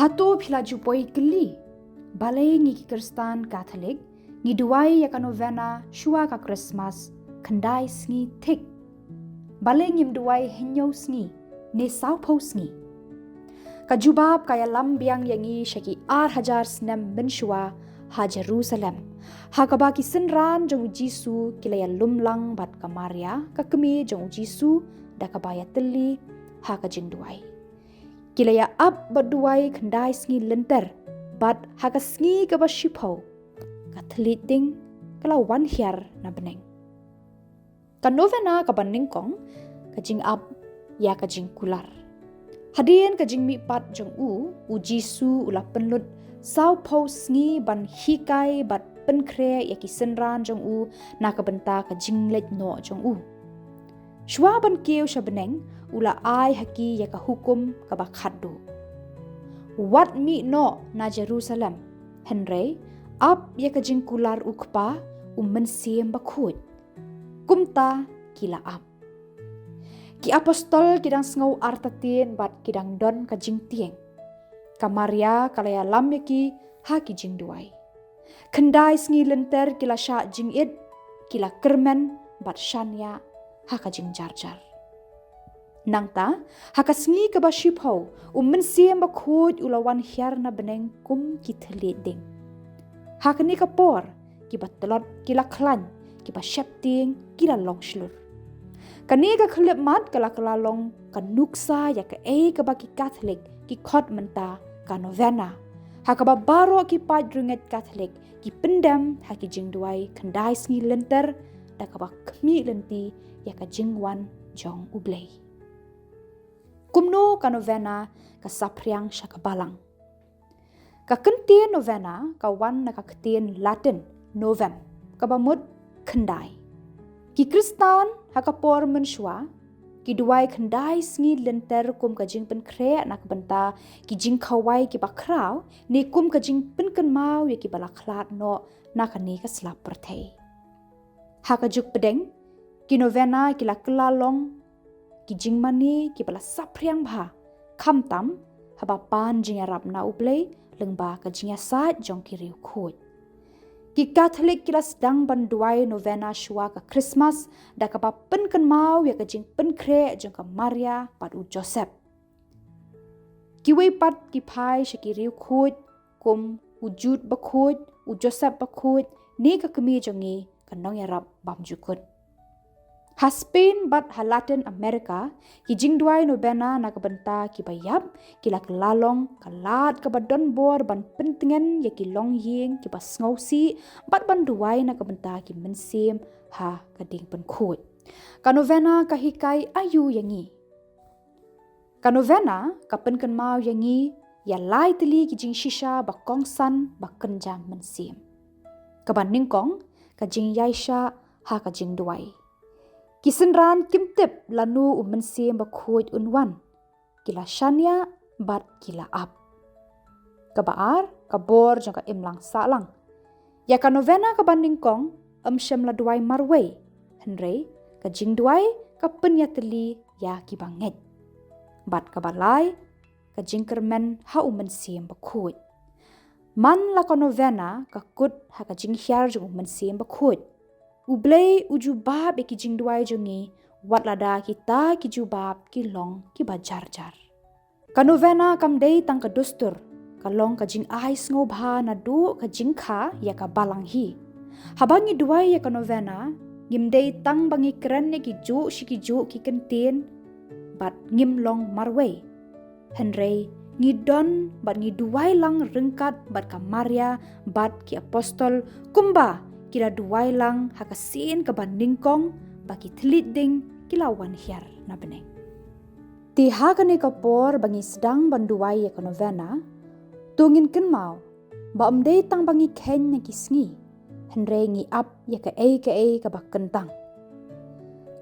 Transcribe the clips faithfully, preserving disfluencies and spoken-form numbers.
Hato phi la ju poi kylli, balei ngi ki Khristan Katholik ngi duwai ïa ka novena shuwa ka Krismas khyndai sngi thik? Balei ngim duwai hynñiew sngi ne sawphew sngi? Ka jubab ka ïalam biang ïa ngi sha ki ar hajar snem mynshuwa ha Jerusalem, ha kaba ki synran jong u Jisu ki la ïalum lang bad ka Maria, ka kmie jong u Jisu, da kaba ïatylli ha ka jingduwai. Ki la ïa ap bad duwai khyndai sngi lynter, bad ha ka sngi kaba shiphew, ka thylliej ding ka la wan hiar na bneng. Ka novena kaba nyngkong, ka jingap ïa ka jingkular. Hadien ka jingmihpat jong u, u Jisu u la pynlut sawphew sngi ban hikai bad pynkhreh ïa ki synran jong u na ka bynta ka jingleit noh jong u. Shuwa ban kiew sha bneng, u la ai ha ki ïa ka hukum kaba khatduh: Wat mih noh na Jerusalem, hynrei ap ïa ka jingkular u Kpa, u Mynsiem Bakhuid. Kumta ki la ap. Ki apostol ki dang sngew artatien bad ki dang don ka jingtieng. Ka Maria ka la ïalam ïa ki ha ki jingduwai. Khyndai sngi lynter ki la shah jingit, ki la kyrmen bad shaniah ha ka jingjarjar. Nangta, ha ka sngi kaba shiphew, u Mynsiem Bakhuid u la wan hiar na bneng kum ki thylliej ding. Ha kane ka por, kiba tlot ki la khlaiñ, kiba sheptieng ki la long shlur. Kane ka khyllipmat ka la kylla long ka nuksa ïa kaei kaba ki Katholik ki khot mynta ka novena, ha kaba baroh ki paid riewngeit Katholik ki pyndem ha ki jingduwai khyndai sngi lynter, da kaba khmih lynti ïa ka jingwan jong U Blei. Kumno ka novena ka saphriang sha ka Balang? Ka kyntien novena ka wan na ka ktien Latin novem, kaba mut khyndai. Ki Khristan ha ka por mynshuwa ki duwai khyndai sngi lynter kum ka jingpynkhreh na ka bynta ki jingkhawai kiba khraw, ne kum ka jingpynkynmaw ïa kiba la khlad noh na kane ka slap pyrthei. Ha ka juk pdeng, ki novena ki la kylla long ki jingmane kiba la saphriang bha, khamtam haba pan jingïarap na U Blei lyngba ka jingïasaid jong ki riewkhuid. Ki Katholik ki la sdang ban duwai novena shuwa ka Krismas, da kaba pynkynmaw ïa ka jingpynkhreh jong ka Maria bad u Joseph. Kiwei pat ki phai sha ki riewkhuid kum u Jude Bakhuid, u Joseph Bakhuid, ne ka kmie jong ngi, ka nongïarap bymjukut. Ha Spain bad ha Latin America, ki jingduwai novena na ka bynta kiba ïap ki la kylla long ka lad kaba don bor ban pyntngen ïa ki longïing kiba sngewsih bad ban duwai na ka bynta ki mynsiem ha ka diengpynkhuid. Ka novena ka hikai aïu ïa ngi? Ka novena ka pynkynmaw ïa ngi ïa lai tylli ki jingshisha ba kongsan ba kynja mynsiem. Kaba nyngkong, ka jingïaishah ha ka jingduwai. Ki synran kim tip lano u Mynsiem Bakhuid un wan. Ki la shaniah bad ki la ap. Kaba ar, ka bor jong ka imlang sahlang. Ïa ka novena kaba nyngkong, ym shym la duwai marwei, hynrei ka jingduwai ka pynïatylli ïa kiba ngeit. Bad kaba lai, ka jingkyrmen ha u Mynsiem Bakhuid. Man la ka novena ka kut ha ka jinghiar jong u Mynsiem Bakhuid. U Blei u jubab ïa ki jingduwai jong ngi, wat lada kita ki jubab ki long kiba jarjar. Ka novena kam dei tang ka dustur, ka long ka jingai sngewbha naduh ka jingkha ïa ka Balang hi. Haba ngi duwai ïa ka novena, ngim dei tang ba ngi kren ïa ki juh shi ki juh ki kyntien, bad ngim long marwei. Hynrei ngi don bad ngi duwai lang ryngkat bad ka Maria bad ki apostol, kumba ki la duwai lang ha ka sien kaba nyngkong ba ki thylliej ding ki la wan hiar na bneng. Te ha kane ka por ba ngi sdang ban duwai ïa ka novena, to ngin kynmaw ba ym dei tang ba ngi kheiñ na ki sngi, hynrei ngi ap ïa kaei kaei kaba kyntang.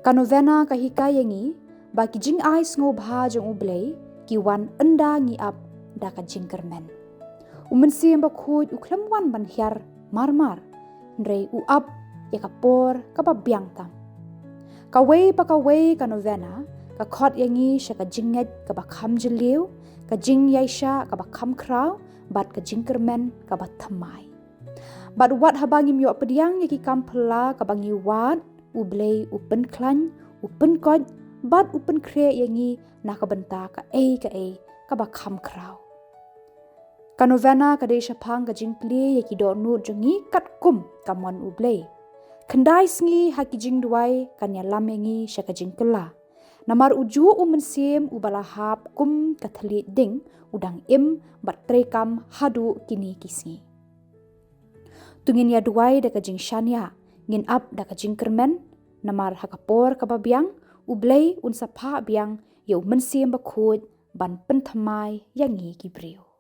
Ka novena ka hikai ïa ngi ba ki jingai sngewbha jong U Blei ki wan ynda ngi ap da ka jingkyrmen. U Mynsiem Bakhuid u khlem wan ban hiar marmar, hynrei u ap ïa ka por kaba biang tam. Kawei pa kawei ka novena ka khot ïa ngi sha ka jingngeit kaba kham jylliew, ka jingïaishah kaba kham khraw, bad ka jingkyrmen kaba thymmai. Bad wat haba ngim ïoh pdiang ïa ki kam phylla kiba ngi wad, U Blei u pynkhlaiñ, u pynkoit, bad u pynkhreh ïa ngi na ka bynta kaei kaei kaba kham khraw. Ka novena ka dei shaphang ka jingplie ïa ki dohnud jong ngi katkum ka mon U Blei. Khyndai sngi ha ki jingduwai kan ïalam ïa ngi sha ka jingkylla. Namar ujuh u Mynsiem uba la hap kum ka thylliej ding u dang im bad treikam haduh kine ki sngi. To ngin ïaduwai da ka jingshaniah, ngin ap da ka jingkyrmen, namar ha ka por kaba biang, U Blei un sa phah biang ïa u Mynsiem Bakhuid ban pynthymmai ïa ngi ki briew.